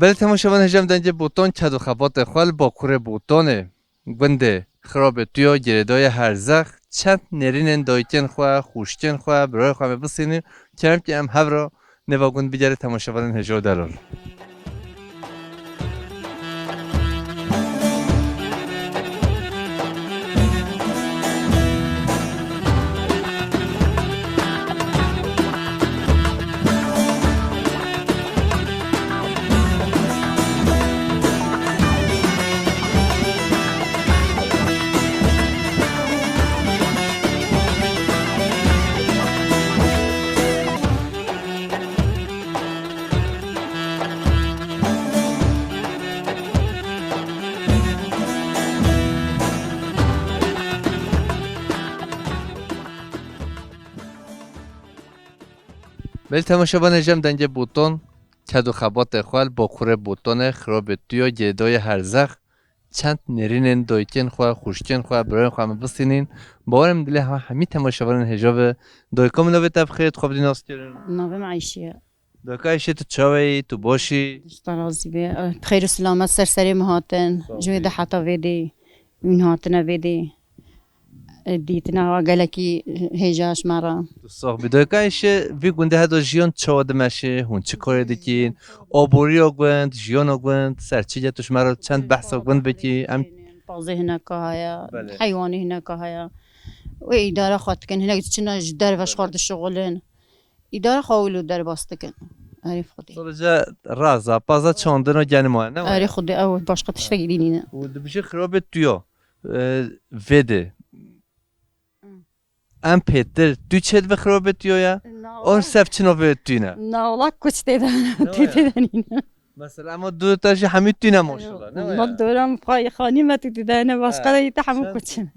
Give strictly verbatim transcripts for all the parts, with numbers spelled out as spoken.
Belê temaşevan, hêja em dengê Botan ked û xebatê xwe li Bakurê Botanê, gundê Xirabê Tuya, girêdayê Herzex, çend nêrînên dayikên xwe, xwişkên xwe, birayê xwe em ê bistînin. Kerem ki em hev re nêva gund bigerê temaşevanên hêja û delal. Belê temaşevanê, hêja em dengê Botan ked û xebatê xwe li Bakurê Botanê, Xirabê Tuya, girêdayê Herzex, çend nêrînên dayikên xwe, xwişkên xwe, birayên xwe em ê bistînin. Bawer im dilê he-, hemî temaşevanên hêja ve. Dayika min, navê te bi xêr, dixwazim nas kirin. Navê min Eyşe ye. Dayika Eyşe, tu çawa yî, tu baş î? Dişta razî be. Bi xêr û silamet ser serê min hatin. Sağ ol. Ji wê de heta vê dê hûn hatine vê dê. E, dîtina wa gelekî hêja ji me re. Tu sax bî. Dayika Eyşe, vî gundê heda jiyan çawa dimeşe? Hûn çi karê dikin? Aboriya gund, jiyana gund, ser çi ye, tu ji me re çend behsa gund bikî? Em Pazê hineka heye, Belê. Heywanê hineka heye. Wê îdara xwe dikin, hinek diçine ji derve ji xwe dişixulin. Îdara xwe wilo derbas dikin. Erê Xwedê. Sadece raza, paza çandina genima, ne? Erê Xwedê, ew başqa tiştekî dî nîne. Û dibêje Xirabê Tuya, e, vê dê. Em pêtir tu çêdibe Xirabê Tuya ya? Na, on wala. Sev çi navê tu ne? Na, wala kuç tê de, Ne tu waya? Tê de nîne. Mesela, ama dûr te jî hemî tu ne maşallah, ne waya? Ma dûra min xwe-, xanî me tu tê de ne, başqa Ha, de yî te hemû sen kuç in.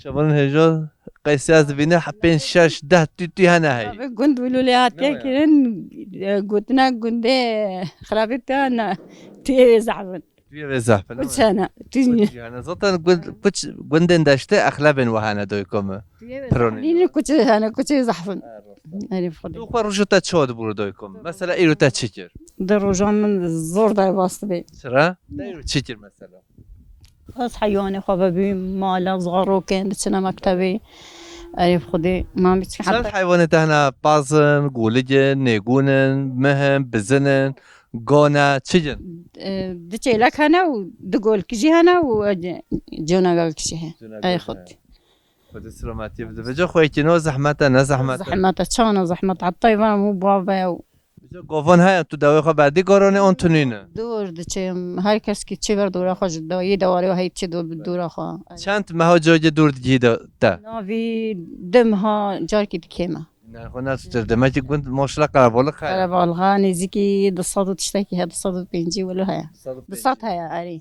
Şevan hêja, qeysî ez dibîne, he, pênc, şeş, deh tu, tu hene hey. Abi gund û lûlê hatiye Ne waya? Kirin, e, gotine gundê Xirabê Tuya ne, tu yê zehf in. Tu yê vê zehf in, Kuç ne waya? Hene, tu Kuç jî hene. Zaten gund, kuç, gundên deştê exlebên we hene doyko me. Tu yê vê Pironî. Zehf in. Nî kuçê hene, kuçê zehf in. Ha, rast e. Erê Xwedê. Tu xwe roja te çawa dibû doyko me? Mesela îro te çi kir? Di rojan min zor derbas dibe. Çira? Te îro çi kir mesela? Ez heywanê xwe vebîm, mala zarokên diçine mektebê. Erê Xwedê, mamî çi Çend heta heywanê te hene? Paz in, golig in, nêgûn in, mih in, bizin in, gan e, çi in? E, du çêlek hene û du golkî jî hene û, e, ce-, conagelkî jî hene. Conagelkî Erê hene. Xwedê. Xwedê silametiyê bide. Vêca xweyekî no zehmet e, ne zehmet e? Zehmet e, çawa ne zehmet e? Heta êvan û bavê û Vêca gavan heye, tu dewê xwe berdî garanê an tu nîne? Dûr diçim, her kes ki çi ber dûra xwe ji de-, yê dewarê hey çi dûr bi dûra xwe. Çend meha carkê dûr digihî de te? Navî du meha carkî dikêm e. Ne, xwe ne tu tir. Demek ki gund maşallah qerebalix heye. Qerebalix heye, nêzîkî du sed û tiştekî heye, du sed û pêncî wilo heye. Du sed û pêncî. Du sed heye, erê.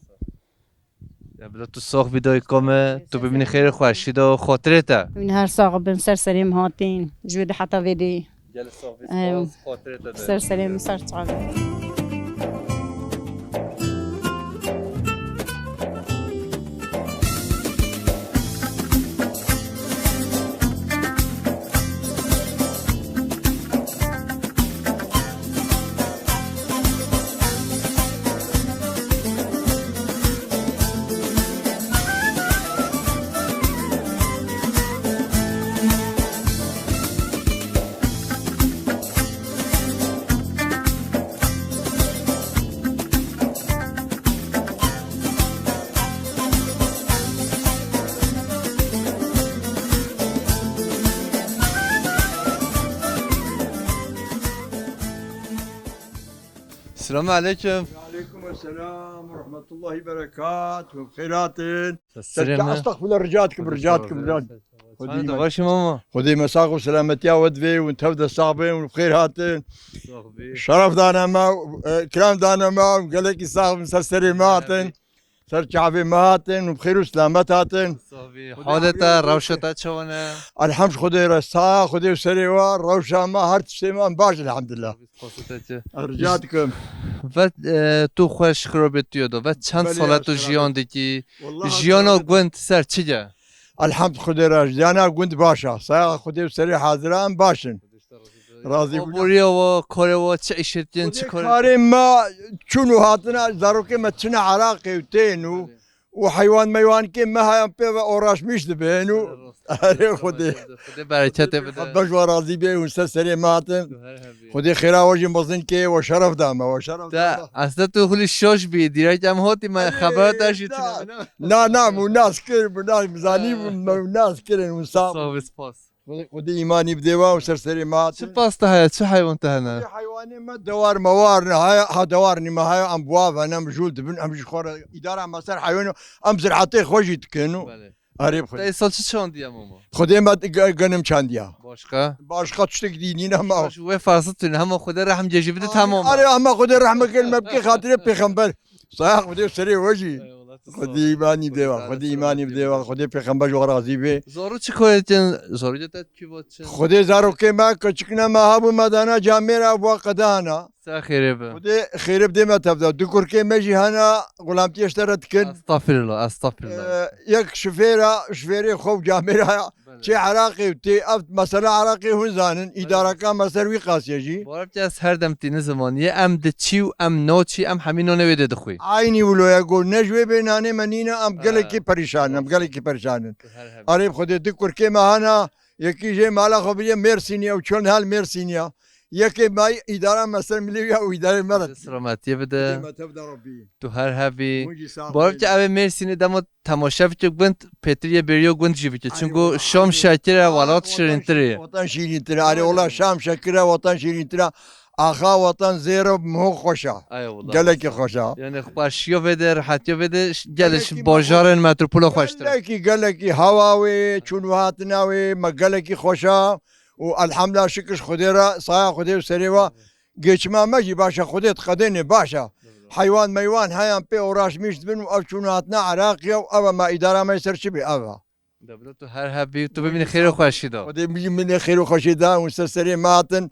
Ya bila tu sax bî dayika me, tu bimînî xêrê xweşî de, xatirê te. Hûn her sax bin, ser serê min hatin, ji wê de heta vê dê. Gelek sax bî, Em, spas, xatirê te de. Ser serê min, ser çavê. Selamun aleyküm. Aleyküm selam ve rahmetullahi berekat. Xêr hatin. Serê me. Estexfirullah, rica dikim, rica dikim, rica dikim. Sen de baş î mama? Xwedê me sax û selametiya we divê û tev de sax bin û xêr hatin. Sax bî. Şeref dane me, e, ikram dane me û gelekî sax bin, ser serê me hatin. Ser çavê me hatin û bi xêr û selamet hatin. Sax bî. Halê te, rewşa te çawa ne? Elhemd Xwedê re, sax Xwedê û serê we, rewşa me, her tiştê me em baş, elhamdulillah. Spasê te çi? Rica dikim. Ve, e, tu xweş Xirabê Tuya de, ve çend sal e tu jiyan dikî? Belê, ya, Xirabê. Jiyana gund ser çi ye? Elhemd Xwedê re, jiyana gund baş e. Saya Xwedê û serê hazira em baş in. Razî bû. Aboriya we, karê we, çi îşê dikin, çi karê? Karê me çûn û hatina, zarokê me çine Iraqê û tên û, Belê. û heywan meywankê me heyan pê ve oraşmiş dibin û Belê, rast. Erê Xwedê. Xwedê bereketê bide. Xwedê ji we razî bê û ser serê me hatin. Tu her hebî. Xwedê xêra we jî mezin kê, we şeref da me, we şeref da me. Te, aslında tu xulî şaş bî, direkt em hotî me Erê, xebera te jî na. tune. Na, na, mû nas kir, mû nas, zanî, Ee. mû nas kirin û sa. Sağ ol, spas. Xwedê, Xwedê îmanî bidê we û ser serê me hatin. Çi pas te heye, çi heywan te hene? Xwedê heywanê me dewar mewar ne, haya, ha dewar nîme haya, em buav hene, em jûl dibin, em ji xwe re îdara me ser heywan, em zirhatê xwe jî dikin û Belê. Erê Xwedê. Te îsal çi çandiye mama? Xwedê me ge-, genim çandiya. Başka? Başka tiştek dî nîne ma. Baş, wê farsi tune, hema Xwedê rehm cejî bide tamam. Erê, hema Xwedê rehm kir me bikê xatirê pêxember. Saya Xwedê serê we jî. Eyvallah, tu sağ ol. Xwedê îmanî bidê we, Xwedê Xwedê îmanî bidê we, Xwedê pêxember ji we razî bê. Zoro çi koyetin? Zoro de te kî vat çi? Xwedê zarokê me, keçikine me hebû me dana camêra bûa qedana. Sa xêrê be. Xwedê xêrê bidê me tevda. Du kurkê me jî hene, xulamtiyê ji te re dikin. Estağfirullah, estağfirullah. Ee, yek şifêra, şifêrê xwe û camêra ya. Belê. Çê Iraqê û tê ev mesela Iraqê hûn zanin, Belê. îdareka me ser wî qasiye jî. Bawer bike ez her dem tîni zimaniyê, em diçî û em naçî, em hemî nonê wê dê dixwî. Aynî wilo ye got, ne ji wê bê nanê me nîne, em Ha. gelekî perîşan in, em gelekî perîşan in. Tu her hebî. Arê bi Xwedê du kurkê me hana, yekî jê mala xwe biriye Mêrsînê, ew çûn hal Mêrsînê ya. Yekê me îdara me ser milê ya û îdarê me re. Selametiyê bide. Xwedê me tev de Rabbî. Tu her hebî. Hûn jî sax Bawer bike bin. ev ê Mêrsînê dema temaşe bike gund, pêtir yê bêriyo gund jî bike. Erê Çunku wala, Şam erê. şekir e, Aa, welat watan şirîntir e. şi-, watan şirîntir e. Erê wala Şam şekir e, watan şirîntir e. Axa watan zêr e, miho xweş e. Eyvallah. Gelekî xweş e. Yani xweşiyo vê de, rehetiyo vê de, ş-, gelê Gelekî bajarên metropola xweştir e. Gelekî, gelekî hewa wê, çûn û hatina wê, me gelekî xweş e. Û elhamdulillah şikir ji Xwedê re, saya Xwedê û serê we. Geçima me jî baş e, Xwedê diqedêne baş e. Heywan meywan heyan pê uğraşmış dibin û ev çûn hatina Iraqê û ev e me îdara me ser çi bê ev e. Debra tu her hebî, tu bimînî xêr û xweşî de. Xwedê bimînî xêr û xweşî de û ser serê me hatin.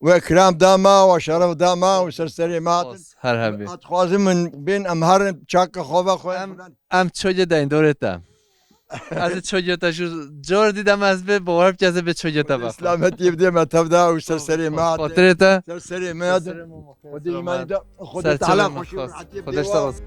We kiram da me, we şeref da me û ser serê me hatin. Spas, her hebî. Ez dixwazim min bên em herin çaka xwe ve xwe Em, filan. em çoyê deyin dorê te. Ez ê çoyê te jû cor dî dem ez bê, bawer bike ez ê bê çoyê te Xwedê bexwe. selametiyê bidê me tev de û ser serê me hate. Xatirê te. Ser serê me Ser hate. serê me Xwedê Selamet. îmanî de, Xwedê Ser Teala çavê me xweşî û xas. rehetiyê Xwedê bidê ji te we. razî.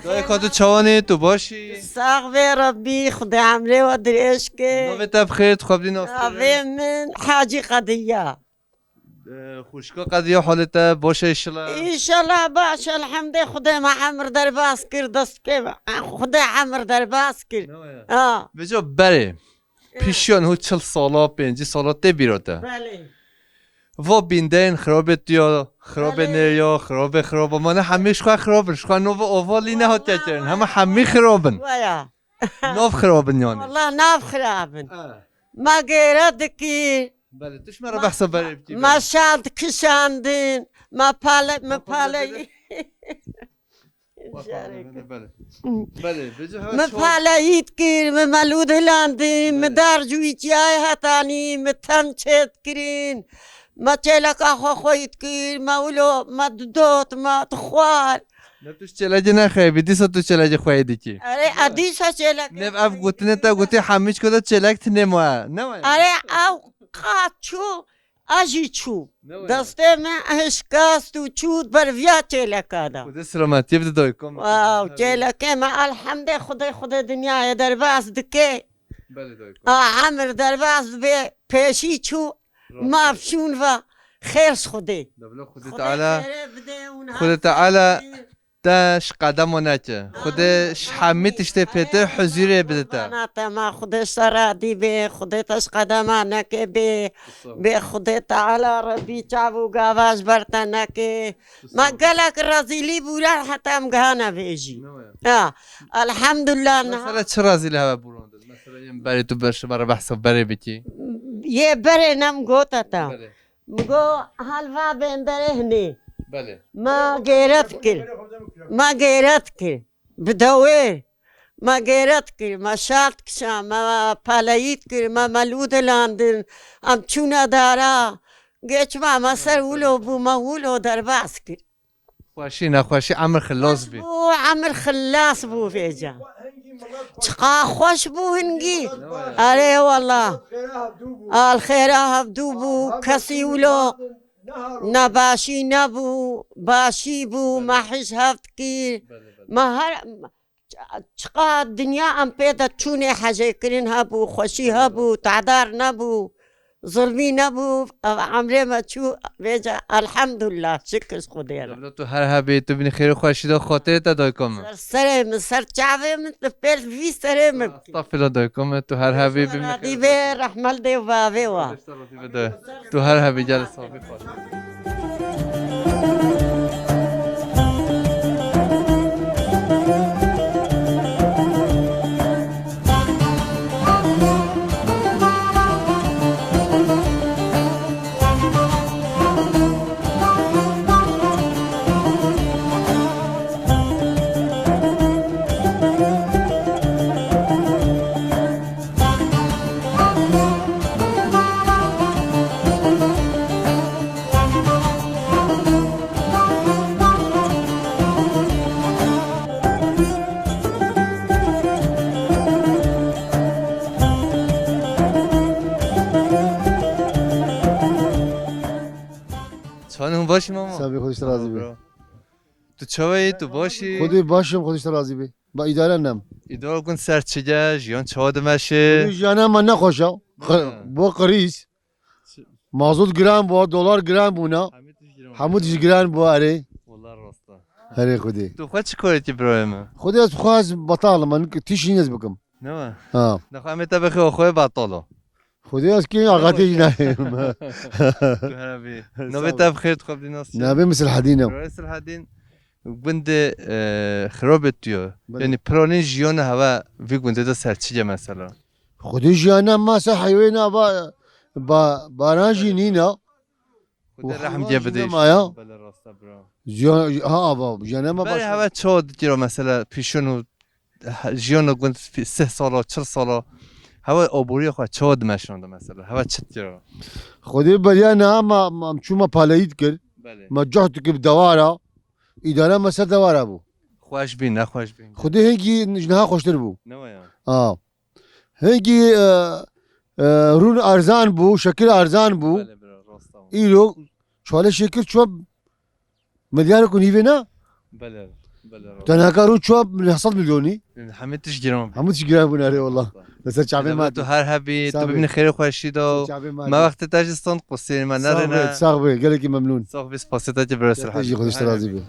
Dayê ka tu çawanê, tu baş î? Sax be Rabbî, Xwedê emrê we dirêj ke. Navê te bi xêr, tu xwe bidî nas. Navê min Hacî Qediya. Ee, xwişka Qediya, halê te baş e înşallah? Înşallah baş, elhamdê Xwedê me emir derbas kir, dest pê me. Xwedê emir derbas kir. Ne waya? Ha. Vêca berê. Pişiyan hû çil sala, pêncî sala tê bîra te. Belê. Va bîndeyên xirabê tu ya, xirabê Belê. nê ya, xirabê xiraba. Ma ne hemî ji xwe xirab in, ji xwe nava ava lî nehatiye kirin. Hema hemî xirab in. Waya. Nav xirab in yani. Wallah nav xirab in. Eh. Me gêre dikir. Belê, tu ji me re behsa berê bikî, Me belê. şal dikişandin. Me pale, me Bak, pale. bak, bak. Bak, bak, bak, bak, belê. Belê, vêca hewe Me çawa- paleyî dikir, me melûd hilandin, me Belê. dar ji wî çiyayê hetanî, me ten çêt kirin. Me çêleka xwe xweyî dikir, me wilo, me didot, me dixwar. Ne tu ji çêlekê nexeyibî, dîsa tu çêlekê xweyî dikî. Erê, a dîsa çêlek. Nev ev gotinê te gotî hemî çiko de çêlek tinê ma. Ne waya? Erê, ew qat çû, a jî çû. Ne waya? Destê me şikast û çû ber viya çêleka de. Xwedê selametiyê bide dayika me. Wow, çêlekê me, elhamdê Xwedê, Xwedê dinyayê derbas dike. Belê dayika. A, emir derbas be, pêşî çû, Rast. mafşûn ve, xêr ji Xwedê. Devlet Xwedê Xwedê Teala xêrê bide û Xwedê Teala te ji qedema neke. Xwedê ji hemî tiştê pêtir huzurê bide te. Bana te ma Xwedê ji te radî be, Xwedê te ji qedema neke be. Bê Xwedê Teala Rebî çav û gava ji ber te neke. Ma gelek rezîlî bûra heta em gihane vê jî. Ha, elhamdulillah niha. Mesela çi rezîlî heve bûrandin? Mesela yên berê tu ber, ji ber behsa berê bikî. Yê berê nem gote te. Belê. Min got, hal va bên derê hinê. Belê. Ma gêret kir. Ma gêret kir. Bi dewê. Ma gêret kir. Ma şart kişa. Ma peleyît kir. Ma melû dilandin. Em çûne dara. Geç ma, ma ser wilo bû. Ma wilo derbas kir. Xweşî, nexweşî, emir xilas bî. Bû, emir xilas bû vêca. Çiqa xweş bû hingî. Erê wela. Al xêra hevdû bû, kesî wilo nebaşî nebû, başî bû, me hij hev dikir. Me her, çiqa dinya em pê de çûnê hejêkirin hebû, xweşî hebû, tadar nebû. Zilmî nebû, ev emrê me çû, vêca elhamdulillah, şikir Xwedê re. Dewlet tu her hebî, tu bînî xêr û xweşî de xatirê te dayika min. Ser serê min, ser çavê min, tu pêl vî serê min. Estağfirullah dayika min, tu her hebî bînî xêr û xweşî. Radî be, rehmel dê û bavê wa. Tu her hebî gel sabî xwe. Çawan hûn baş î mama? Sabî, Xwedê ji te razî be. Bro. Tu çawa yî, tu baş î? Xwedê baş im, Xwedê ji te razî be. Ba îdare nem. Îdare gund ser çi ge, jiyan çawa dimeşe? Xwedê jiyana me nexweş e. Qi-, Ha. Bo qirîz. Çi- Mazot giran bû, dolar giran bûna. Hemî tişt giran bû. Hemû tişt giran bû, erê. Wala rast e. Erê Xwedê. Tu xwe çi korê kî birayê min? Xwedê ez xwe ez betal im, min tişt nîn ez bikim. Ne wa? Ha. Nexwe em ê te bixê xwe betal o. Xwedê ez kê axetê jî nayêm. Tu her hebî. Sağ ol. Navê te bi xêr, tu xwe bidî nas çi? Navê min Silhedîn e. Birayê Silhedîn, gundê, e, xirabê tu yo. Belê. Yanî planê jiyana heve vî gundê de ser çi ye mesela? Xwedê jiyana ma ser heywana va, ba-, baran jî nîna. Xwedê rehmê bide. Hava jî nema ya. Belê, rast e bira. Jiyan, ha, ava, jiyana ma baş. Berê heve çawa dikira mesela pîşon û he-, jiyana gund fi-, sih sala, çil sala. Heve aboriya xwe çawa dimeşanda mesela? Heve çi dikira? Xwedê beriya niha ma, ma çûma paleyî dikir. Belê. Ma cah dikir bi dewara. Îdara me ser dewara bû. Xweş bî, nexweş bî. Xwedê hingî ji niha xweştir bû. Ne wa ya? Ha. Hingî, e, e, rûn erzan bû, şekil erzan bû. Belê bira, rast e. Îro çuwalê şekil çuwa milyar ku nîvê ne? Belê, belê, rast. Teneka rûn çuwa neh sed milyonî. Hemî tişt giran bû. Hemû tişt giran bûn, erê wala. Rast e. Li ser çavê me. Tu her hebî, tu bimînî xêr û xweşî de. Ser çavê me. Me wextê te jî stand qusê me nerêne. Sax be, gelekî memnûn. Sax bî, spasê te jî bira Silhedîn. Te jî Xwedê ji te razî be.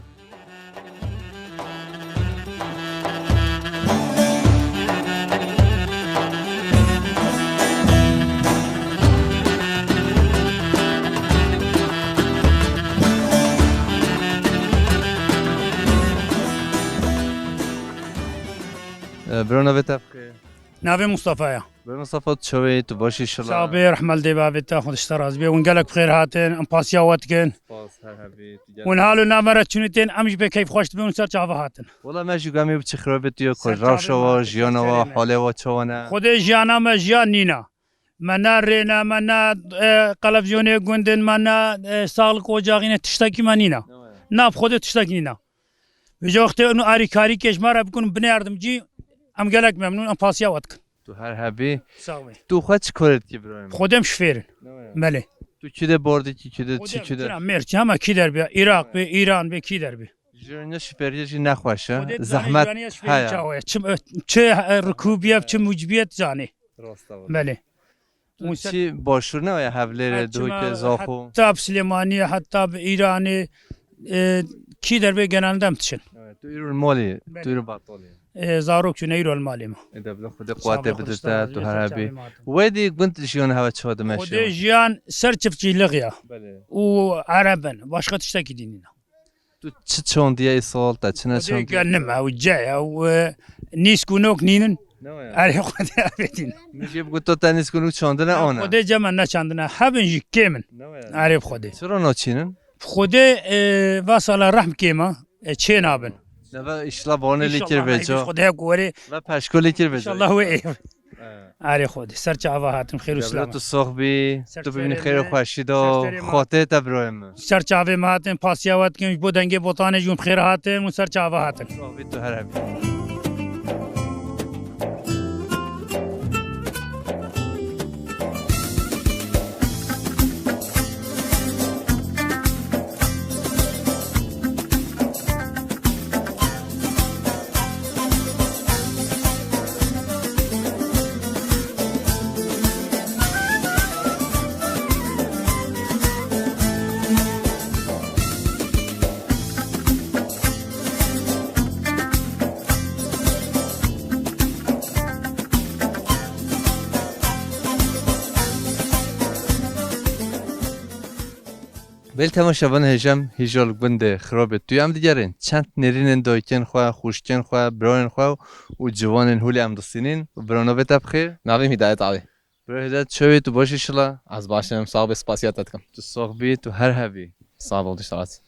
E, bira navê te bixê? Navê Mustafa ya. Bira Mustafa, tu çawa yî, tu baş î inşallah? Sax bê, rehmel dê bavê te, Xwedê ji te razî bê. Hûn gelek bi xêr hatin, em pasiya we dikin. Spas, her hebî, tu gelek. Hûn hal û navbera çûnê tên, em jî bê keyf xweş dibin, hûn ser çava hatin. Wala me jî gamê biçi xirabê tu yo, ku rewşa wa, jiyana wa, halê wa çawa ne? Xwedê jiyana me jiyan nîna. Me ne rê ne, me ne, e, qelevzyonê gundin, me ne, e, sağlık ocağı ne, tiştekî me nîna. Ne wa ya? Na, bi Xwedê tiştek nîna. Vêca wextê û arîkarîkê ji me re bikin, binê yardimcî, em gelek memnûn, em pasiya we dikin. Tu her hebî. Sax bî. Tu xwe çi korê dikî birayê min? Xwedê em şifêr in. Ne wa ya? Belê. Tu kî de bor dikî, kî de çi, kî de? Xwedê em tira mêr, çi hema kî derbî, Iraq bî, Îran bî, kî derbî. Jiraniya şifêriyê jî nexweş e. Xwedê zehmet jiraniya şifêriyê heye. Çawa ye? Çi, çi, e, rikûbiyet, çi mucbiyet zanê. Rast e. Belê. Hûn ser çi başûr ne ya, Hevlêrê, Duhokê, Zaxo? Heta bi Silêmaniyê, heta bi Îranê, e, Çi derbê genelde em diçin. Evet, tu îro li malê, Belê. tu îro batalî. E, zarok çûne îro li malê me. E, de bila Xwedê Sağ quwetê ol, bide Xwedê te, sağ tu ol. her Ser hebî. çavê me hatin. Wê dî gund jiyan heve çawa dime Xwedê şewa? jiyan ser çiftçîlik ya. Belê. Û ereb in. Başka tiştekî dî nîne. Tu çi çandiye îsal, te çi ne Xwedê çandiye? Genim ew ce ew, e, nîsk û nok nînin. Ne wa ya? Erê Xwedê ev dîn. Min jê bi goto te nîsk û nok çandine, ana. Xwedê ce me neçandine. Hebin jî kêm in. Ne wa ya? Erê Xwedê. Çira naçînin? Xwedê, e, va sala rehm kêma, e, çê nabin. Neve îşla bonê lê kir İnşallah veco. Xwedê ku werê. Ve peşko lê kir veco. İnşallah wê ê. He. Arê Xwedê. Ser çava hatin, xêr û Ya, selamet. tu sox bî, Ser tu bibînî serê xêr û me, xweşî de ser û serê me. Xwedê te birayê min. Ser çavê me hatin, pasiya we dikim, ji bo dengê botanê jûm xêr hatin û ser çava hatin. Sox bî, tu her hebî. Belê temaşevan hêjem hîja li gundê Xirabê Tûyê em digerên. Çend nêrînên dayikên xwe, xwişkên xwe, birayên xwe û ciwanên holê em distînin. Bira navê te bi xêr? Navê min Hidayet abi. Bira Hidayet, çawa yî, tu baş î şila? Ez baş im, sax bî, spasiya te dikim. Tu sax bî, tu her hebî. Sağ ol, dişt razî.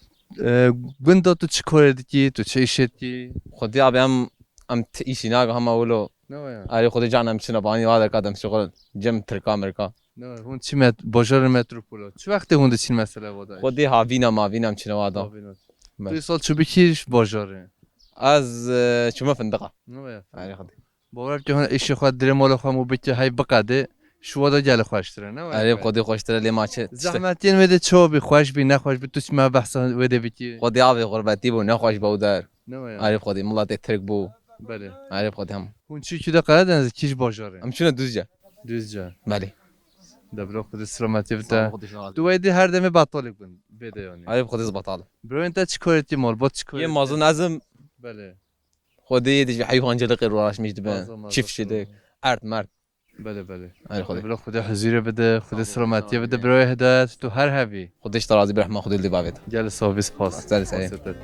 E, gunda tu çi karê dikî, tu çi îşê dikî? Xwedî abi em, em ti îşî nake hema wilo. Ne wa ya? Arê Xwedê can em çine banî wa derka dem şixul cem Tirka Mirka. Ne wa, hûn çi met-, bajarê metropola. Çi wextê hûn diçin mesela vada? Xwedê havîna mavîna em çine wa da. Havîna. Me. Tu îsal çû bikî ji bajarê? Ez, e, çûme findiqa. Ne wa ya? Arê Xwedê. Bawer bike hûn îşê xwe dirê mala xwe mû bike hey biqedê, şiwa da gelê xweştir e, ne wa? Erê, Xwedê xweştir e, lê ma çi, tişte. Zehmetiyên wê de çawa bî, xweş bî, nexweş bî, tu çima behsa wê de bikî? Xwedê avê xurbetî bû, nexweş bû ew der. Ne wa ya? Erê Xwedê, miletê Tirk bû. Belê. Erê Xwedê hem. Hûn çi kî de Karadeniz, kî ji bajarê? Em çûne Duzce. Duzce. Belê. De bira Xwedê selametiyê bide. Sağ ol, Xwedê razî. Tu wê dî her demê betalê bin, bê de yanî. Erê Xwedê ez betal im. Birayên te çi karê dikî, malbat çi karê dikî? Yê mazin ez im. Belê. Xwedê yê dijî heywancılık ê uğraşmış dibe. Baza, baza, çiftçilik, tamam. Erd merd. Belê, belê. Erê Xwedê. Bila Xwedê huzurê bide, Xwedê Sağ ol, selametiyê sağ ol. bide, birayê Hidayet, tu her hebî. Xwedê ji te razî be, rehma Xwedê li bavê te. Gelê sax bî, spas. Sağ ol, sağ ol. Spas.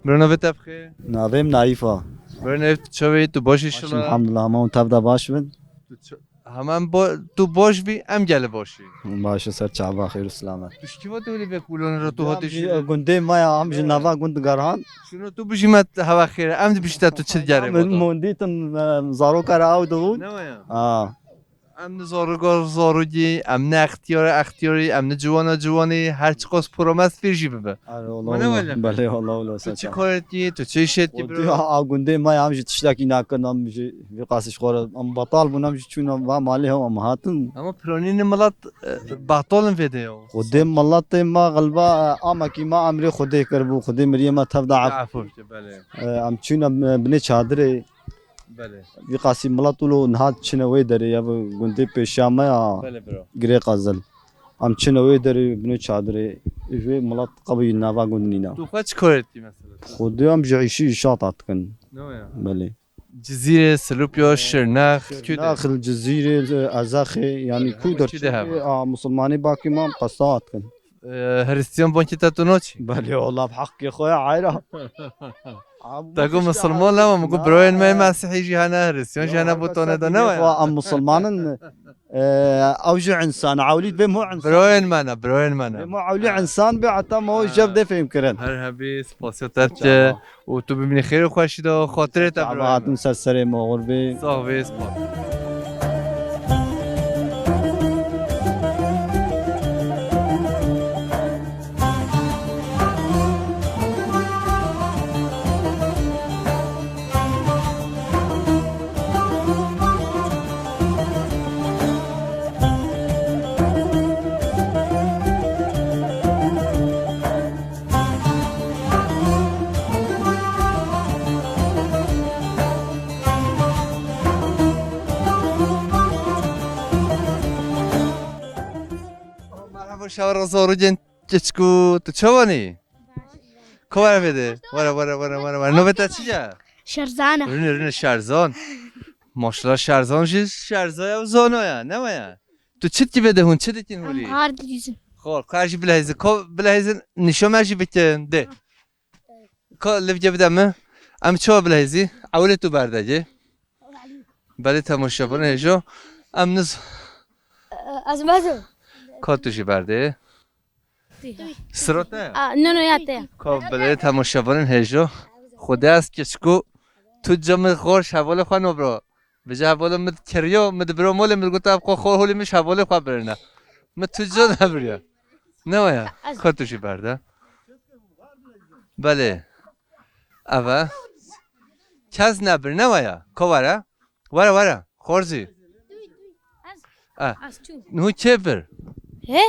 Bira navê te bi xêr? Navê min Nayîf a. Bira Nayîf, tu çawa yî, tu baş î şila? Elhamdulillah, hema hûn tev de baş bin. Tu ça-, Hema em bo-, tu baş bî, em gelê baş in. Baş e, ser çava, xêr û selamet. Tu ji kî ve dewlê vê kulonê re tu hatî şûnê? Gundê me ya, em ji nava gund gerhan. Şûno tu bijî me heva xêr e, em dibîjî te tu çi digerê. Min mondîtin, e, zaroka re ew dibûn. Ne wa ya? Ha. Em ne zaroka zarokî, em ne extiyara extiyarî, em ne ciwana ciwanî, her çiqas pura me spîr jî bibe. Erê, wala, wala. Belê, wala, wala. Tu çi karê dikî, tu çi îşê dikî, bro? Xwedî a gundê me ya, em jî tiştekî nakin, em jî vî qasî ji xwe re, em betal bûn, em jî çûn va malê hev, em hatin. Ama piranînê milet, e, betal in vê de ya. Xwedê miletê me xelba, e, amekî me emrê Xwedê kiribû, Xwedê miriyê me tev de ef-, Efû bike, belê. E, em çûne, e, binê çadirê. Belê. Vî qasî milet wilo niha çine wê derê, ya bi gundê pêşiya me ya. Belê, bro. Girê Qezil. Em çine wê derê binê çadirê, ji wê milet qebî nava gund nîne. Tu xwe çi karê dikî mesela? Xwedê em ji îşî îşata dikin. Ne wa ya? Belê. Cizîrê, Silopya, Şirnex, kû de? Şirnex, Cizîrê, Ezexê, yanî kû der çi de hebe? A, Musulmanê bakî me em qesta dikin. E, Hristiyan bankê te tu naçî? Belê, wala bi heqê xwe ya, ayra. Te got misilman, lema min got birayên me yê mesîhî jî hene, Hristiyan jî hene, bo tane de ne wa ya? Em misilman in, e, ew jî însan, ewlîd bê mo însan. Birayên me ne, birayên me ne. Bê mo ewlî însan bê, heta me o jev dê fêm kirin. Her hebî, spasiya te dike û tu bimînî xêr û xweşî de, xatirê te birayên me. Hatin ser serê me, oxir bê. Sax bê, spas. Çawa zor û cên keçku, tu çawanî? Ko were vêde? Were, were, were, were, were. Navê te çi ye? Şerzan e. Rûne, rûne Şerzan. Maşallah Şerzan jî Şerzaya û zana ya, ne waya? Tu çi dikî vêde hûn, çi dikin hûrî? Em xar didîzin. Xor, xar jî bilehêzin. Ko bilehêzin nîşo me jî bikin. De. Ka livce bide min. Em çawa bilehêzî? Ewilê tu berdegê. Belê temaşevanên hêjo. Em niz- Ez mezim. Ka tu jî berdê. Siro te? A, no, no, ya te. Ka belê temaşevanên hêjo. Xwedê ez keçku tu ca min xor ji hevalê xwe nobro. Vêca hevalê min kiriyo, min dibiro molê, min got, "Ev xwe xwe holê min ji hevalê xwe birine." Min tu ca nebiriya. Ne waya? Ez- Ka tu jî berde. Belê. Ev e. Kes nebir, ne waya? Ka were? Were, were. Xorzî. E. Ez çûm. Niho kê bir? He?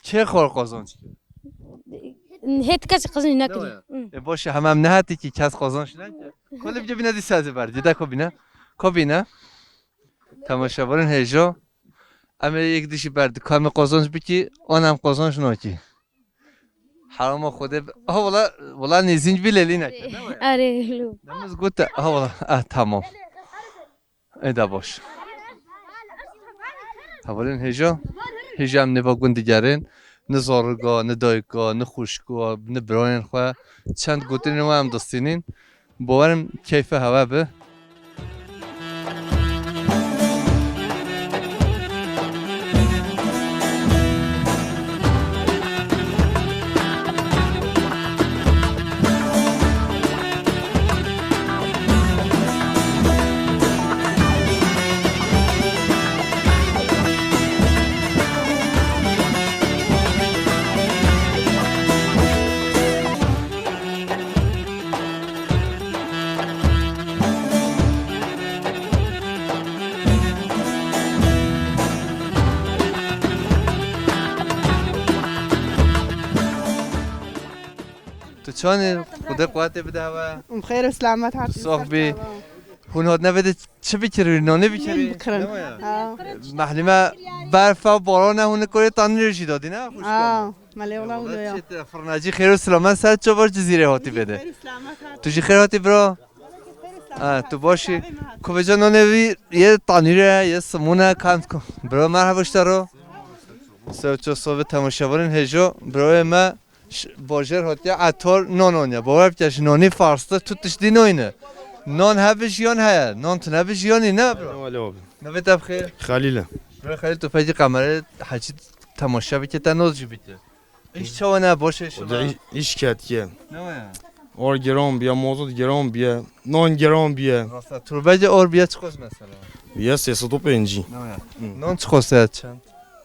Kê xor qazanç kir? Hêt kes qazanç Ne nekirî. waya? Hı. E, boş e, hemam nehatî ki kes qazanç neke. Kolê bike bine dîsa ez ê ber. Dide ko bine. Ko bine. Temaşevanên hêjo. Em ê yek dişî ber. Ka em ê qazanç bikî, an em qazanç nakî. Heroma Xwedê bi-, aha wala, wala nêzîn bî lêlî neke. Ne waya? Erê, lo. Demiz gote, aha wala, ah, tamam. Ê de baş. Hevalên hêja, hêja em nêva gund digerin, ni zarika, ni dayika, ni xwişka, ni birayên xwe, çend gotinên we em distînîn. Bawerim keyfe hewe bi. Tu çawanî? Xwedê quwetê bide hewe. Em xêr û selamet hatin. Sox bî. Hûn hatine vê de çi bikirî? Nonê bikirî? Nonê bikirin. Ne waya? Ha. Mehlîme berfa borane hûn nikorê tanîrê jî dadî ne? Xwişka. Ha, me lê wela wilo ya. Çêtir, firnacî xêr û selamet ser çavar Cizîrê hatî vê de. Xêr û selamet hatin. Tu jî xêr hatî bira. Ha, tu baş î. Ku vêca nonê vî yê tanîre, yê simûne, kam ku. Bira merheba ji te re. Sewço sovê temaşevanên hêjo, birayê me. Ş-, bajêr hatiye etor non aniye. Bawer bike ji nonî farstır tu tiştî nayne. Non hebe jiyan heye. Non tune bi jiyanî ne bro? Wele abi. Navê te bixêr? Xelîl e. Bro Xelîl tu pekî kamerayê heçî temaşe bike te noz jî bike. Îş çawa ne boş e şima? Îş, îş ketiye. Ne waya? Or giran biye, mazot giran biye, non giran biye. Rasta turbece or biye çiqos mesela? Biye sê sed û pêncî. Ne waya? Hı. Non çiqos e çend?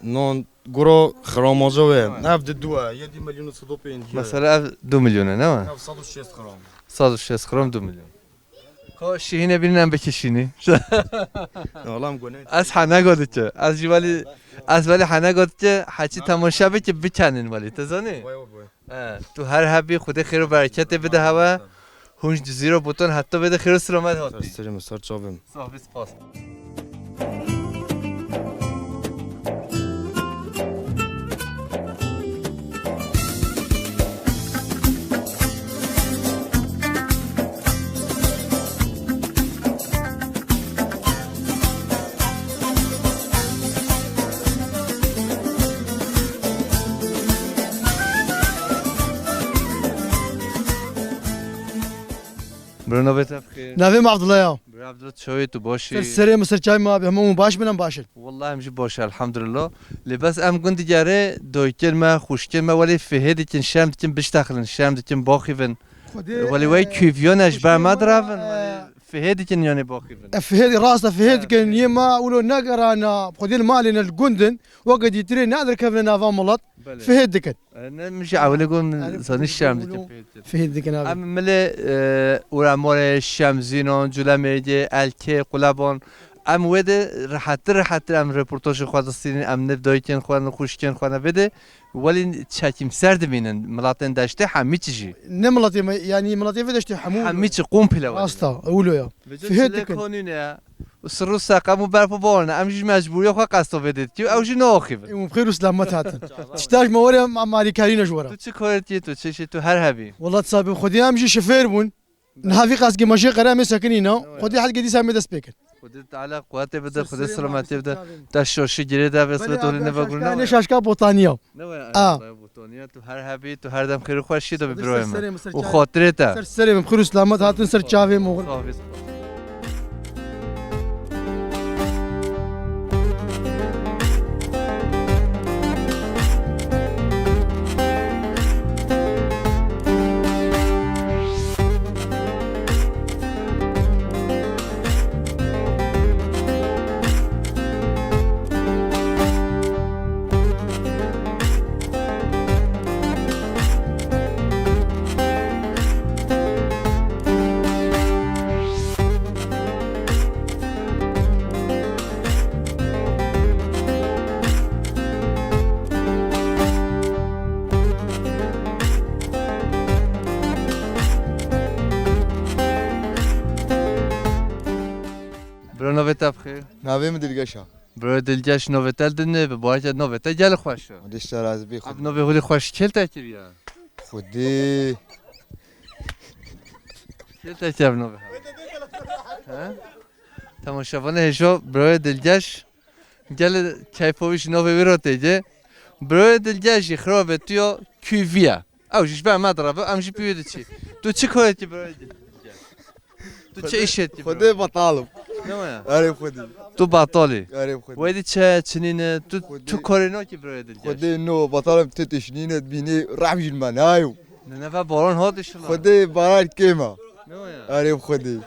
Non Gura xiramaca we. Evet. Ev di du e, yê di milyon û sed û pêncî ye. Mesela ev du milyon e, ne mi? Ev sed û şêst xiram. Sed û şêst xiram du milyon. Ko şîhîne bînin em bikişînî. Oğlum gone. Ez hene got ki. Ez jî welî, ez welî hene got ki, heçî temaşe bike bikenin welî. Te zanî? Vay, vay, vay. He, tu her hebî, Xwedê xêr û bereketê bide hewe. Hûn ji Cizîro Botan heta vê de xêr û selamet hatî. Ser serê min, ser çavê min. Sax bî, spas. Bro, navê te bixêr? Navê min Abdullah ya. Bro Abdullah, çawa yî, tu baş î? Ser serê min, ser çavê min abi, hemû baş bin, em baş in. Wallahî em jî baş, elhamdulillah. Lê bes em gund digerê, dayikên me, xwişkên me, welê fihê dikin, şerm dikin, biştexilin, şerm dikin, baxîvin. Xwedê, welê wey e, kûviyan e, ji ber me diravin, e, welê fihê dikin yanê baxîvin. E, fihê di-, rast e, fihê dikin, yê me wilo negerana, xwedê li malê ne li gund in, weke dîtirê ne derkevine nava milet, belê, fihê dikin. E, ne, min jî ewilê got, min zanî şerm dikin, fihê dikin. Fihê dikin abi. Em milê, e, Uramorê, Şemzînon, Culemêrgê, Elkê, Quleban, em wê de rehettir rehettir em reportajê xwe distînin, em ne dayikên xwe, ne xwişkên xwe, ne vê de. Welî çekîmser dimînin, miletên deştê hemî çi jî. Ne miletê me, yanî miletê vê deştê hemû. Hemî çi komple welî. Asta, ewlo ya. Vêca fihê çile dikin. Konîne, Sir û seqem û berf û baran e. Em jî mecbûriya xwe qesto vê dê dikî. Ew jî naxivin. Û bi xêr û selamet hatin. Tişta ji me were em alîkarî ne ji we re. Tu çi karê dikî, tu çi işê, tu her hebî? Wela tu sabê xwedî em jî şifêr bûn. Niha vî qas ge meşê qere em ê sekinî ne. Xwedî hezgê dîsa em ê dest pê kin. Xwedê Teala quwetê bide, Xwedê selametiyê bide. Te şaşî girê de vês ve dolî neva gurna. Ne şaşka botaniya. Ne waya, a, botaniya, tu her hebî, tu her dem xêr û xweşî de bi birayê min. Û xatirê te. Ser serê min, xêr û selamet hatin ser çavê min. Sağ ol. Bro, navê te bi xêr? Navê min Dilgeş e. Bro, Dilgeş, navê te li din e, bi baş e, navê te gelek xweş e. Dilgeş te razî bî. Ev navê hûlî xweş kêl te kiriye? Xwedê. Kêl te kiriye ev navê? He? Temaşevanê hêja, bro Dilgeş. Gelê keyfa wî ji navê wî re tê cê. Bro Dilgeş jî xirabê tu ya Q V ye. Ew jî ji ber me direve, em jî pê wê diçî. Tu çi karê dikî bro Dilgeş? Tu çi işê dikî bro? Xwedê betal im. Ne waya? Erê Xwedê. Tu betal î? Erê Xwedê. Wê dî çi çi nîne, tu, tu karê nakî bro Dilgeş? Xwedê no, betal im, tu tişt nîne, dibînî rehm jî li me nayo. Ne, neve baran hat inşallah. Xwedê baran kêm e. Ne waya? Erê Xwedê.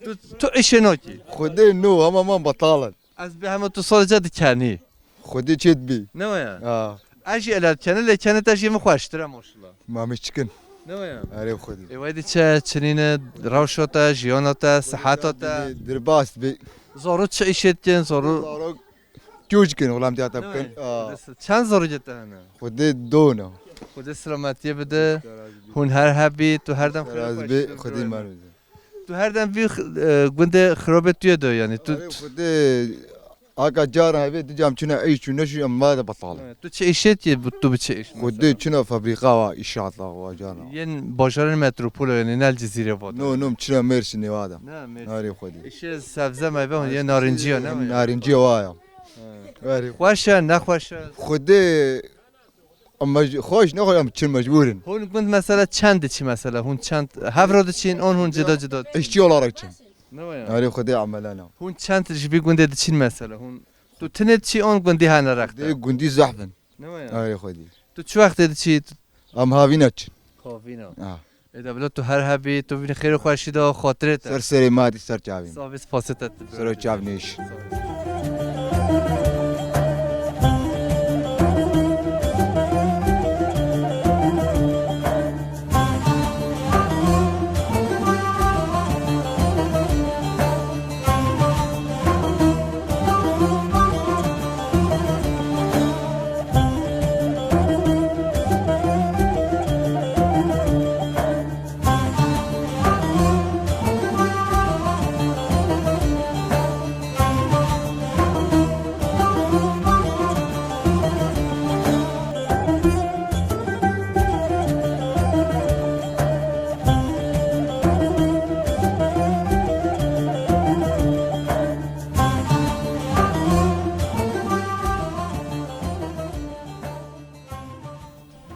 Tu, tu işê nakî? Xwedê no, hema man betal in. Ez bê hema tu salê ce dikenî. Xwedê çê dibî. Ne waya? Ha. Ez jî ele dikenî, lê kenê te jî min xweştir e maşallah. Ma min çikin. Ne waya? Erê Xwedê. Ê, wê dî çi, çi nîne, rewşa te, jiyana te, siheta te? Dirbas dibî. Zarok çi işê dikin, zarok? Zarok tûj dikin, xulam diyata bikin. Ne waya? Aa. Çend zarokê te hene? Xwedê do ne. Xwedê selametiyê bide. Hûn her hebî, tu her dem xêr bî, Xwedê mer bide. Tu her dem vî x-, e, gundê xirabê tu yê de, yanî tu... Erê Xwedê, aka cara hevê di cam çuna îş çû neşû em ma de betal. Evet, tu çi işê dikî, tu bi çi iş mesela? Xwedê çuna fabrîka wa, îşaat la wa cara. Yên bajarên metropol, yanî ne li Cizîrê va de? No, no, em çuna Mêrsînê wa de. Ne, Mêrsîn. Erê Xwedê. Îşê sebze meyve, yên narinciya, ne mi? Narinciya wa ya. Evet. Erê. Xweş e, ne xweş e? Xwedê Em mec-, xweş nexwe em çin mecbûr in. Hûn gund mesela çend diçî mesela? Hûn çend hev re diçîn, an hûn cida cida? İşçi olarak çin. Ne waya? Erê Xwedê emelana. Hûn çend ji vî gundê diçîn mesela? Hûn, tu tinê diçî, an gundî hene rexte? Dê gundî zehf in. Ne waya? Erê Xwedê. Tu çi wextê diçî? Em havîna çin. Havîna. Ha. Ê de bila tu her hebî, tu vînî xêr û xweşî de, xatirê te. Ser serê me hatî, ser çavê me. Sağ bî, spasê te. Ser o çavnêş.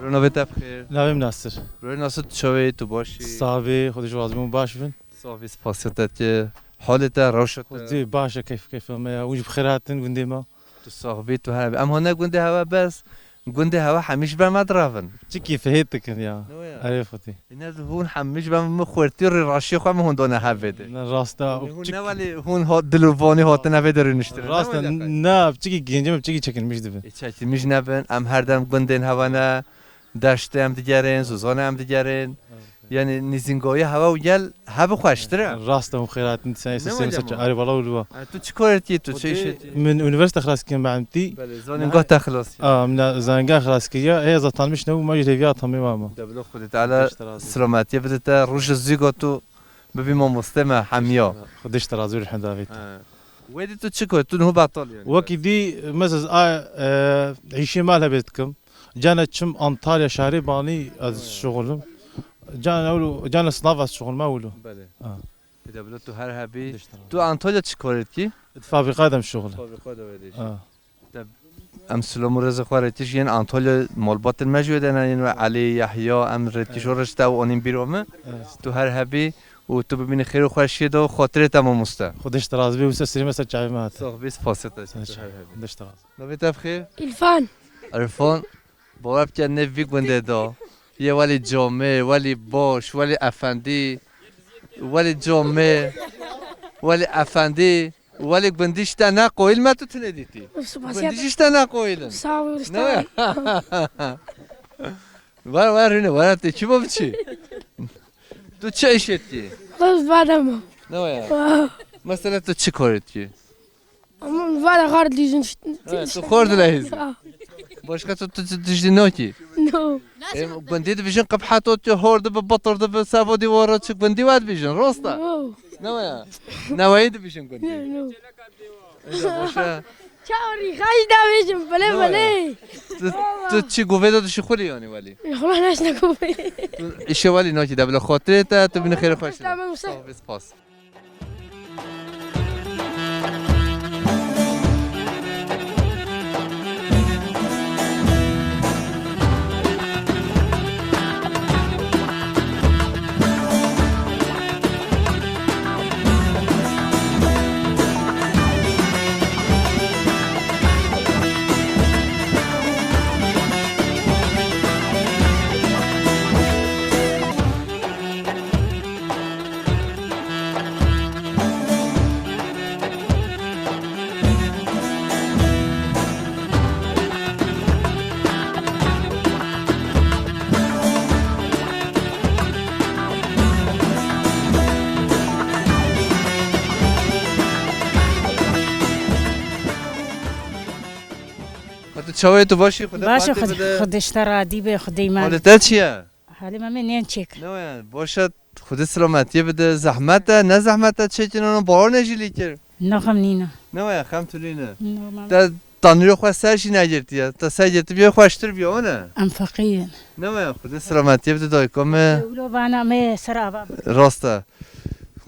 Bro, navê te bi xêr? Navê min Nasir. Bro, Nasir, tu çawa yî, tu baş î? Sax bî, Xwedê ji wazibûn baş bin. Sax bî, spasiya te dike. Halê te, rewşa te? Xwedê baş e, keyf, keyfa me ya. Hûn jî bi xêr hatin gundê me. Tu sax bî, tu her bî. Em hane gundê hewe bes. Gundê hewe hemî ji ber me direvin. Çikî fihêt dikin ya. Ne ya? Erê Xwedê. Îne hûn hemî ji ber min xwertî rê raşiyê xwe min hûn dane hevê de. Ne rast e. Hûn ne welê hûn ha-, dil û vanî hatin evê de rûniştirin. Rast e, ne, piçikî gêncî me, piçikî çekilmiş dibin. Ê, çekilmiş nebin, em her dem gundên hewe ne, deştê em digerin, zozanê em digerin. Evet. Yanî nîzîngoyê hewe û gel hebi xweştir e. Rast e, hûn xêr hatin, sen êsê sen mesela. Erê, wala û liwa. E, tu çi kor dikî, tu çi işê dikî? Min unîversîte xilas kirin, me'limtî. Belê, zanîngoh te xilas kir. A, min zanîngoh xilas kiriye, hê ez atanmiş nebû, ma jî rêviya atamê wa ma. De bila Xwedê Teala selametiyê bide te, roj zî got tu bibî mamostê me hemiya. Xwedê ji te razî, elhamdulillah. He. Wê dî tu çi kor? Tu niho betal yani. Wekî dî, mesela, a, e, îşê me lê bê dikim. Cana çim Antalya şehrê banî ez şixulim. Cana ewlo, cana sınav ez şixulim ewlo. Belê. Ha. Bir de bila tu her hebî. Diştir. Tu Antalya çi kor dikî? Fabrika de şixulim. Fabrika de wê dî. Ha. Te em silam û rêzê xwe re tîş yên Antalya malbatên me jî wê de ne yên we Elî, Yehya, em re tîş Evet. rişte û anîn bîro me. Evet. Tu her hebî û tu bibînî xêr û xweşiyê de û xatirê te mamoste. Xwedê ji te razî be, wisa sirê me ser çavê me hate. Sax bî, spasê te, Ser tu çavê. her hebî. Xwedê ji te razî. Navê te bi xêr? Îlfan. Îrfan, bawer bike nêv vî gundê de. Yê welî camêr, welî baş, welî efendî, welî camêr, welî efendî. Welê gundî ji te ne qoyîl me tu tune dîtî. Gundî jî ji te ne qoyîl in. Sağ ol, Ne ya? Ver, ver, rîne, ver, te çi bo biçî? Tu çi iş etî? Kız badama. Ne ya? Wow. Mesela tu çi kor etî? Ama vara xar dîzin. Evet, tu xor dilehîzî. Başka tu, tu, tu tiştî nokî? No. Em, gundî dibêjin qibhet ot hor dibe, batir dibe, savo dîwara çi gundî wa dibêjin, rosta? No. Ne ya? Neweyî dibêjin gundî. No, no. Eza boşa. Çawa rîxayî da bêjim, belê, Ne ya? belê. Tu, tu çi govê de dişixulî yani welî? Xula neşne govê. Tu işe welî nakî de bila xatirê te, tu bînî xêr xweş. Tamam, Sağ ol, spas. Xwe tu çawa yî, tu baş î? Xwedê Baş e, xatirê Xwedê, bide. Xwedê ji te radî be, Xwedê me. Halê te çi ye? Halê me me nên çêk. Ne ya, baş e, Xwedê selametiyê bide. Zehmet e, ne zehmet e, çêkin onu bawer ne jî lî kir. Naxem nîne. Ne ya, xem tu lîne. Normal. Te tanûrê xwe ser jî negirtiye. Te ser girtibiye xweştir biye, o ne? Em feqîr in. Ne ya, Xwedê selametiyê bide dayika me. Ewlo vana me ser ava. Rast e.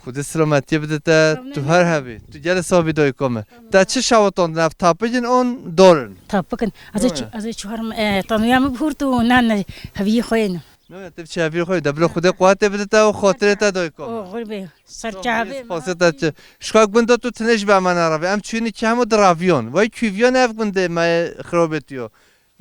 Xwedê selametiyê bide te, tu her hebî. Tu gelê sax bî dayika me. Te çi şewitandin, ev tapik in on dor in? Tapik in. Ez ê Ne çi-, ya? ez ê çuharim, e, tanûya min bihurt û nan heviyê xwe yên. Ne ya, te bi çavî xwe, de bila Xwedê quwetê bide te û xatirê te dayika me. O, xwe bê, ser çavê me. Spasê te çi. Şka gunda tu tine ji be me neravê. Em çûyînî kêm û diraviyon. Vay kûviyon ev gundê me xirabetiyo.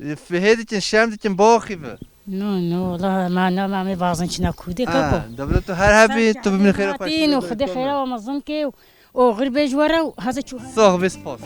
Fihê dikin, şerm dikin, baxî bi. No, no, wala ma, na, ma me bazin çina kurdê, Ha, kako. de bila tu her hebî, tu bimî xêra xweş. Tîn û Xwedê xêra wa mezin ke û oxir bê ji we re û heze çû. Sax bê, spas.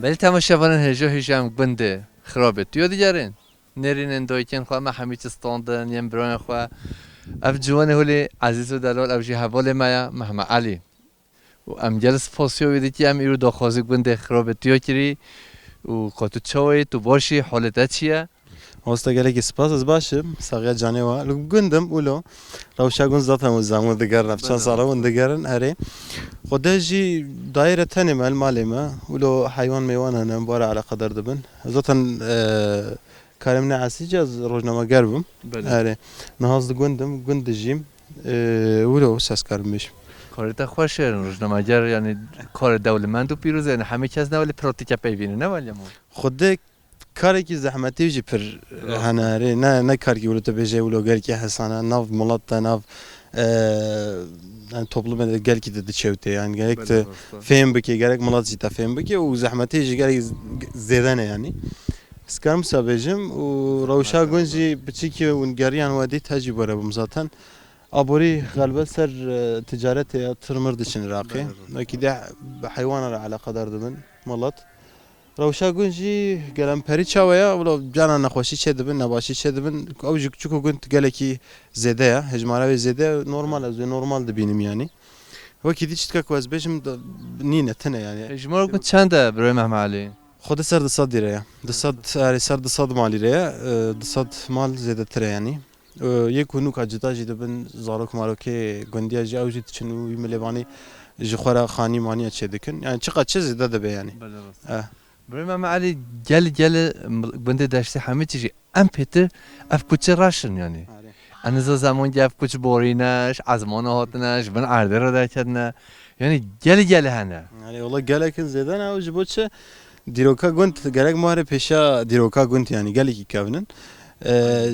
Belê temaşevanên hêja hêja em gundê Xirabê Tiyo digerin. Nêrînên dayikên xwe me hemî çi standin, yên birayên xwe. Ev ciwanê holê ezîz û delal, ew jî hevalê me ye, Mehmet Elî. Û em gel spasiya wî dikî, em îro daxwazî gundê Xirabê Tiyo kirî. Û ka tu çawa yî, tu baş î, holê te çi ye? Mamoste gelekî spas, ez baş im, saxiya canê we. Li gund im, wilo. Rewşa gund zaten hûn zanin, hûn digerin, ev çend Belê. sala hûn digerin, erê. Xwedê jî dayê re tenê me, li malê me. Wilo heywan meywan hene, em bi we re eleqedar dibin. Zaten, e, karê min ne esî, ez rojnameger bûm. Belê. Erê. Niha ez li gund im, gund dijîm. E, wilo wisa ez karim bêjim. Karê te xweş e, rojnameger, yanî karê dewlemend û pîroz e, yanî hemî kes ne welê pratîke peyvîne, ne welê mo? Xwedê karekî zehmetî jî pir Rast. hene, erê, ne, ne karekî wilo tu bêje wilo gelkî hesan e, nav milet te, nav, e, yani toplumê de gelkî de diçewtê, yani gerek Belê, tu rast e. fêm bikê, gerek milet jî te fêm bikê û zehmetî jî gerek z-, zêde ne yani. Dikarim wisa bêjim û rewşa gund jî piçîkî hûn geriyan we dît, hejî were bûm zaten. Aborî xelbet ser, e, ticaretê ya tirmir diçin Iraqê. Belê, belê. Wekî dî heywana re eleqedar dibin, milet. Rewşa gund jî gelemperî çawa ya, wilo cana nexweşî çêdibin, nebaşî çêdibin. Ew jî çiko gund gelekî zêde ya, hejmara wê zêde ya, normal, ez wê normal dibînim yanî. Wekî dî çitka ku ez bêjim, da-, nîne, tune yanî. Hejmara gund çend e, birayê Mehmet Elî? Xwedê ser du sed lîre ya. Du sed, erê, ser du sed mal lîre ya. E, du sed mal zêdetir e yanî. E, yê ku nûka cida jî dibin, zarok marokê gundiya jî, ew jî diçin û wî milêvanî ji xwe re xanî maniya çêdikin. Yanî çiqas çi zêde dibe yanî. Belê rast. E. Birayê Mehmet Elî, gel, gel, gundê deştê hemî tişî em pêtir ev kuçe reş in yanî. Erê. Eniza zemon ev kuç borîne, ji ezmana hatine, ji bin erdê re derketine. Yanî gel gel hene. Yanî wala gelek in zêde ne, ew ji bo çi? Dîroka gund, gerek ma here pêşa dîroka gund yanî gelekî kevn in. E,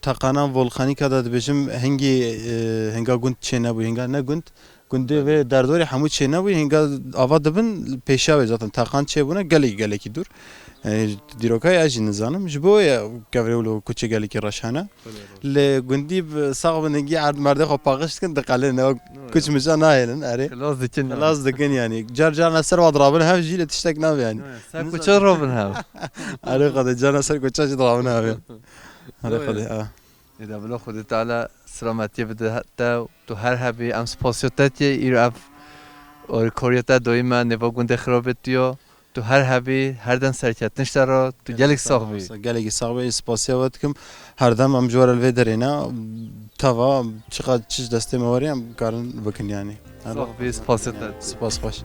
teqanan volkanîka de dibêjim hingî, e, hinga gund çênebû, hinga ne gund. Gundê vê derdorê hemû çênebû, hinga ava dibin pêşa wê zaten teqan çêbûne gelekî, gelekî dûr. Yanî dîrokayê ez jî nizanim. Ji bo ye kevirê wilo kuçê gelekî reş hene. Belê, rast. Lê gundî bi sax bin hingî erd merdê xwe paqij dikin, diqelin. Ew kuç miça nahêlin, erê. Xilas dikin. Xilas dikin yanî. Car carna ser wa dirabin hev jî lê tiştek nabe yanî. Ser kuçe robin hev. Erê Xwedê, carna ser kuçe jî dirabin hev ya. Erê Xwedê, ha. Êda bila Xwedê Teala selametiyê bide te, tu her hebî, em spasiya te dikê, îro ev alîkariya te doyî me nêva gundê xirabê tu yo. Tu her hebî, her dem serketin ji te re, tu gelek sax bî. Gelekî sax bî, spasiya we dikim. Her dem em ji we re li vê derê ne, teva çiqas çi ji destê me werê em karin bikin yanî. Sax bî, spasiya te. Spas xweş.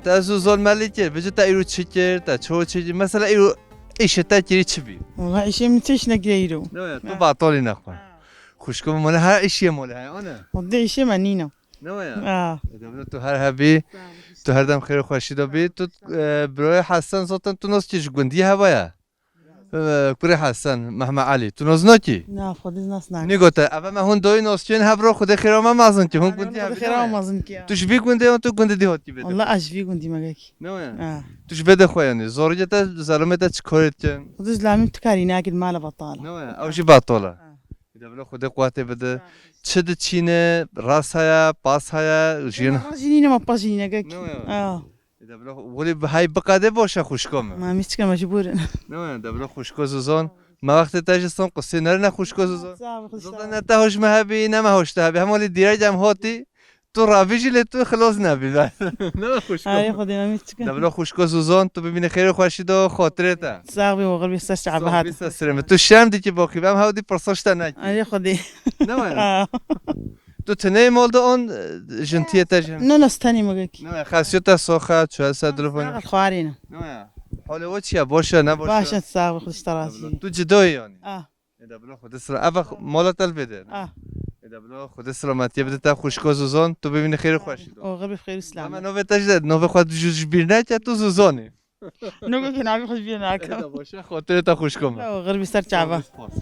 Te zû zon me lê kir, vêca te îro çi kir, te çawa çi kir? Mesela îro îşê te kirî çi bî? Wala îşê min tişt nekiriye îro. Ne ya, tu batalî nexwe. Xwişko min mole her îşê mole heye, ana? Xwedê îşê me nîne. Ne ya? Ah. Êda bila tu her hebî, tu her dem xêr û xweşî de bî. Tu, e, birayê Hesen zaten tu nas kî ji gundî heva ye. E, kurê Hesen, Mehmet Elî. Tu nas nakî? Na, Xwedê nas nakim. Nî gote, eve me hûn doyî nas kî, hev ro Xwedê xêra me mezin kî, hûn gundî hev. Xwedê xêra me mezin kî. Tu ji vî gundê yan, tu gundê dî hatî bê. Wala ez ji vî gundî me gekî. Ne ya? Ah. Tu ji bê de xwe yanî. Zorî te, zalimê te çi karê dikin? Xwedê zalimê tu karî nakî, mala betal. Ne ya? Ew jî betal e. Ah. Êda bila Xwedê quwetê bide. Çi diçîne, ras heye, pas heye, jin. Ras jî nîne, ma pas jî nîne, gekî. Ne ya? Ah. Êda bila xwe-, welî bi-, hey biqede baş e xwişko min. Ma mîçke mecbûr in. Ne ya, êda bila xwişko Zuzan. Me wextê te jî son qisê nerine xwişko Zuzan. Sağ ol, xwişka. Zuzan ne te hoj me hebî, ne me hoj te hebî. Hema lê dîrek em hatî. Tu rabî jî lê tu xilas nebî. Ne xwişko. Ay, Xwedê me mîçke. Êda bila xwişko Zuzan, tu bimîne xêr û xweşî de xatirê te. Sağ bî, oxir bî, ser çava hat. Sağ bî, ser serê min. Tu şerm dikî baqî, em hewdî pirsaj te nekî. Ay, Xwedê. Ne ya? Ah. Tu tenê mal de an, e, jin tiyê te jin? Ne, ne, tenê me gekî. Ne ya, xesiyet te sox e, çi hese dilofon? Sağ ol, xwarî ne. Ne ya. Holê we çi ye? Baş e, ne baş e? Baş e, sağ ol, Xwedê ji te razî. Tu cido yî yanî? Ah. Êda bila Xwedê sira. Eva mala te li vê de ne? Ah. Êda bila Xwedê selametiyê bide te xwişko Zuzan, tu bimîne xêr û xweşî de. Oxir bî xêr û selamet. Ama navê te jî de, navê xwe ji, ji bîr neke, tu Zuzan î. Nûke ke navê xwe ji bîr nakim. Êda baş e, xatirê te xwişko min. Oxir bî ser çava. Spas.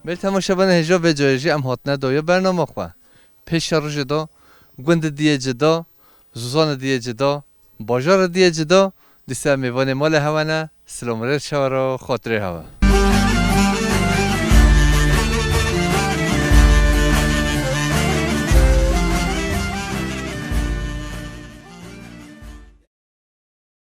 Belê temaşevanê hêja vê carê jî em hatine dawiya bernama xwe. Pêşerojê da, gundê diyê cida, zozanê diyê cida, bajarê diyê cida, dîsa mêvanê malê hewe ne, silam rê çawa re, xatirê hewe.